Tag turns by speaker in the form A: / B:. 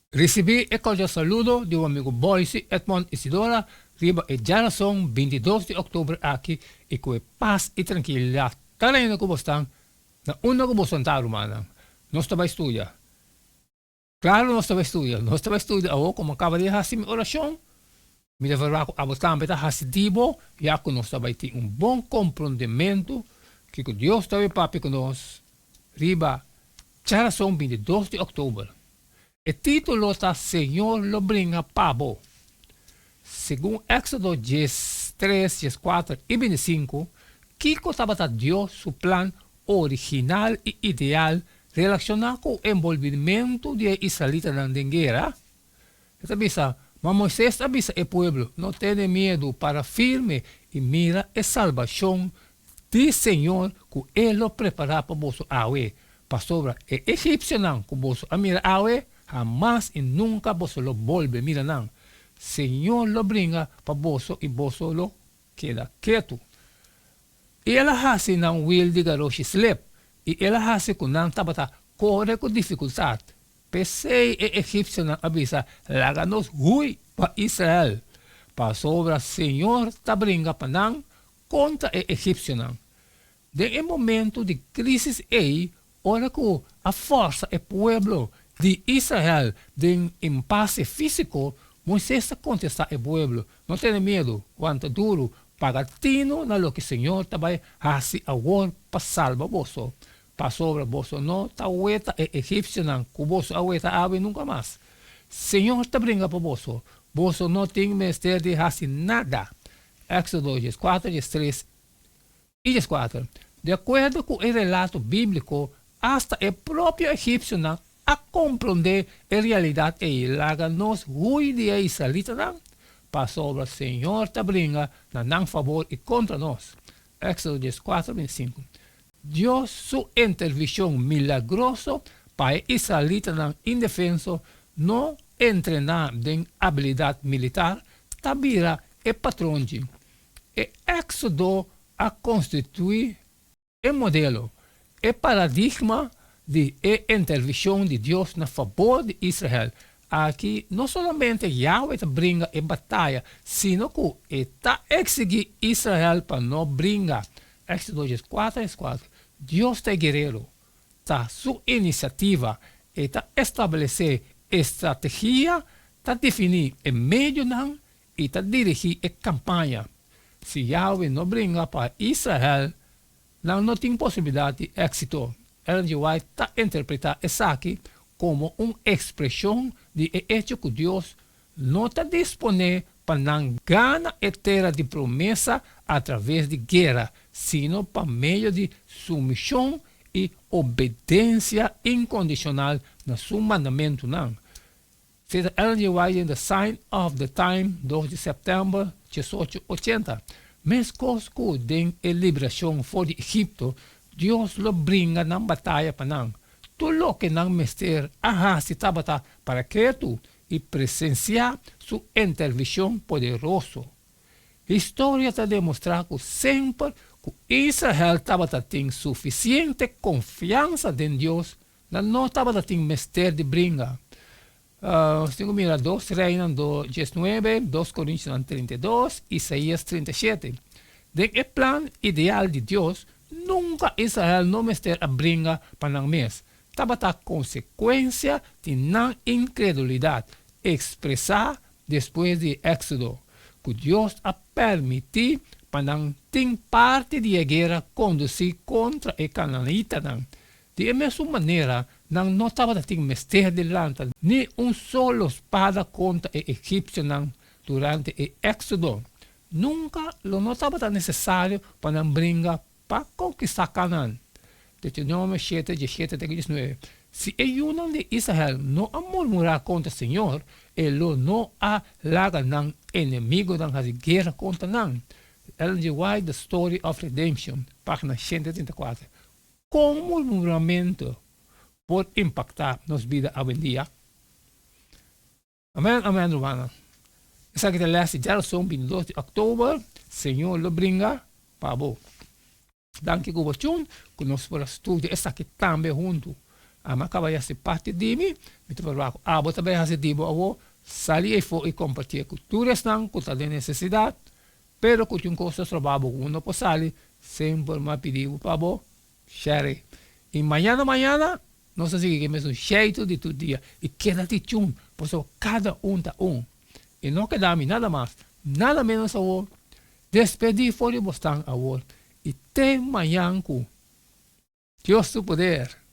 A: Risibí e kordial saludo di bo amigu Boyce Edmond Isidora riba e djarason 22 di òktober aki i ku e pas i trankilidat ta reina ku bosnan na unda ku boso ta, rumannan. Nos ta bai studia. Klaro nos ta bai studia. Nos ta bai studia awor komo kaba di hasi mi orashon. Mi ta verwagt ku abo tambe ta hasi di bo, ya ku nos ta bai tin un bon komprondementu kiko Dios ta bai papia ku nos riba djarason 22 di òktober. E título ta Señor lo bringa pa bo. Segun Éksodo 13, 14 i 25, kiko tabata Dios su plan original i ideal relashoná ku enbolbimentu di e israelitanan den guera? E ta bisa, Ma Moises a bisa e pueblo, No tene miedu, para firme i mira e salbashon di Señor ku E lo prepará pa boso awe, pasobra e egipsionan ku boso a mira awe, hamas i nunka boso lo bolbe mira nan. Señor lo bringa pa boso i boso lo keda ketu. I el a hasi nan wil di garoshi slep, i el a hasi ku nan tabata kore ku difikultat. P'esei e egipsionan a bisa, Laga nos hui pa Israel, pasobra Señor ta bringa pa nan kontra e egipsionan. Den e momentu di krísis ei, ora ku a fòrsa e pueblo di Israel den impase físiko, Moises a kontestá e pueblo, No tene miedu, wanta duru, paga tinu na loke Señor ta bai hasi awor pa salba boso, pasobra boso no ta weta e egipsionan ku boso a weta awe nunka mas. Señor ta bringa pa boso, boso no tin mester di hasi nada. Éksodo 14, 13 i 14. Di akuerdo ku e relato bíbliko, asta e propio egipsionan a komprondé e realidat ei, Laga nos hui di e israelitanan, pasobra Señor ta bringa na nan fabor i kontra nos. Éksodo 14, 25. Dios su intervenshon milagroso pa e israelitanan indefenso no entrená den abilidat militar ta bira e patronchi. E Éksodo a konstituí e modelo, e paradigma di e intervenshon di Dios na fabor di Israel. Aki no solamente Yahweh ta bringa e bataya, sino ku e ta eksigí Israel pa no bringa. Éksodo 14, 4. Dios ta e guerero. Ta su inisiativa. E ta establesé e strategia, ta definí e medionan i ta dirigí e kampaña. Si Yahweh no bringa pa Israel, nan no tin posibilidat di éksito. Ellen G. White ta interpretá esaki komo un ekspreshon di e echo ku Dios no ta disponé pa nan gana e tera di promesa atraves di guera, sino pa medio di sumishon i obedensia inkondishonal na su mandamentunan. Seta Ellen G. White den The Sign of the Time, 2 di sèptèmber, 1880. Meskos ku den e liberashon for di Egipto, Dios lo bringa nan bataya pa nan. Tur loke nan mester a hasi tabata para ketu i presensiá su intervenshon poderoso. Historia ta demostrá ku semper ku Israel tabata tin sufisiente konfiansa den Dios, nan no tabata tin mester di bringa. Nos tin ku mira 2 Reinan 19, 2 Korintionan 32, Isaías 37. Den e plan ideal di Dios, nunka Israel no mester a bringa pa nan mes. Tabata konsekuensia di nan inkredulidat, ekspresá despues di e Éksodo, ku Dios a permití pa nan tin parti di e guera kondusí kontra e kanaanitanan. Di e mesun manera, nan no tabata tin mester di lanta ni un solo spada kontra e egipsionan durante e Éksodo. Nunka lo no tabata nesesario pa nan bringa pa konkistá Kanaan. Deuteronomio 7, 17 te 19. Si e yunan di Israel no a murmurá kontra Señor, E lo no a laga nan enemigunan hasi guera kontra nan. Ellen G. White, The Story of Redemption, página 134. Kon murmuramentu por impaktá nos bida awendia? Amèn, amèn, rumannan. Esaki ta e lès di djarason 22 di òktober. Señor lo bringa pa bo. Danki ku bo tjun ku nos por a studia esaki tambe huntu. Ami a kaba di hasi parti di mi, mi ta probá ku abo ta bai hasi di bo awor, sali eifó i kompartié ku tur esnan ku ta den nesesidat, pero ku tin kos ta stroba bo ku bo no por sali, semper mi a pidi bo pa bo share. I mañana mañana nos ta sigui ku e mesun sheitu di tur dia i keda di chun, pasobra kada un ta un. I no keda mi nada mas, nada ménos awor. Despedí for di bosnan awor i te mañan ku Dios su poder.